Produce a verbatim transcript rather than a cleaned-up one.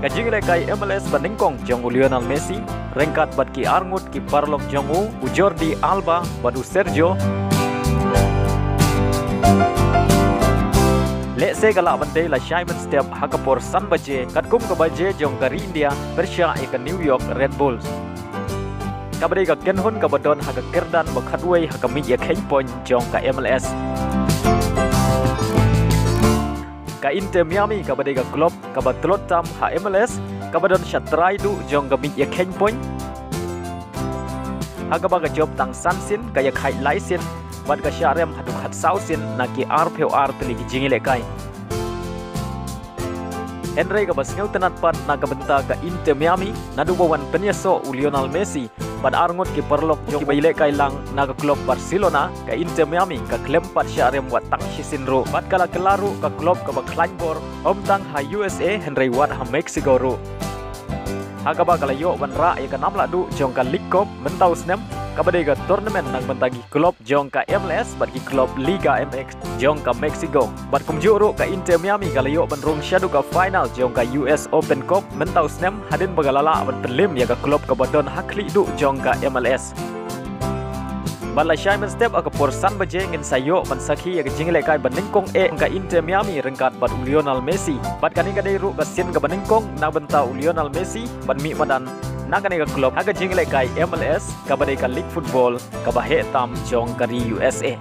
Ka jingïalehkai M L S ba nyngkong jong u Lionel Messi, ryngkat bad ki arngut ki paralok jong u, u Jordi Alba bad u Sergio. Lehse ka lah ban dei la shai mynstep ha ka por san baje, katkum ka baje jong ka ri India, pyrshah ïa ka New York Red Bulls. Kaba dei ka kynhun kaba don ha ka kyrdan ba khatwei ha ka miej ïakheiñ point jong ka M L S. Ka Inter Miami kaba dei ka club kaba tlot tam ha M L S, kaba don sha trai duh jong ka miej ïakheiñ point. Ha kaba ka jop tang san sien, ka ïakhait lai sien, bad ka shah rem haduh khatsaw sien na ki arphew ar tylli ki jingïalehkai. Hynrei kaba sngewtynnat pat na ka bynta ka Inter Miami, naduh ba wan pynïasoh u Lionel Messi bad arngut ki paralok jong kiba ïalehkai lang na ka club Barcelona, ka Inter Miami ka khlem pat shah rem wat tang shisien ruh. Bad ka la kylla ruh ka club kaba khlaiñ bor, ym tang ha U S A hynrei wat ha Mexico ruh. Ha kaba ka la ïoh ban rah ïa ka nam lahduh jong ka League Cup mynta u snem, kaba dei ka tournament na ka bynta ki club jong ka M L S bad ki club Liga M X jong ka Mexico. Bad kumjuh ruh ka Inter Miami ka la ïoh ban rung shaduh ka final jong ka U S Open Cup mynta u snem, hadien ba ka la lah ban pynlem ïa ka club kaba don ha khlieh duh jong ka M L S. Bad la shai mynstep ha ka por san baje ngin sa ïoh ban sakhi ïa ka jingïalehkai ba nyngkong eh ka Inter Miami ryngkat bad u Lionel Messi. Bad kane ka dei ruh ka sien kaba nyngkong na ka bynta u Lionel Messi ban mih madan na kane ka club ha ka jingïalehkai M L S, kaba dei ka league football kaba heh tam jong ka ri U S A.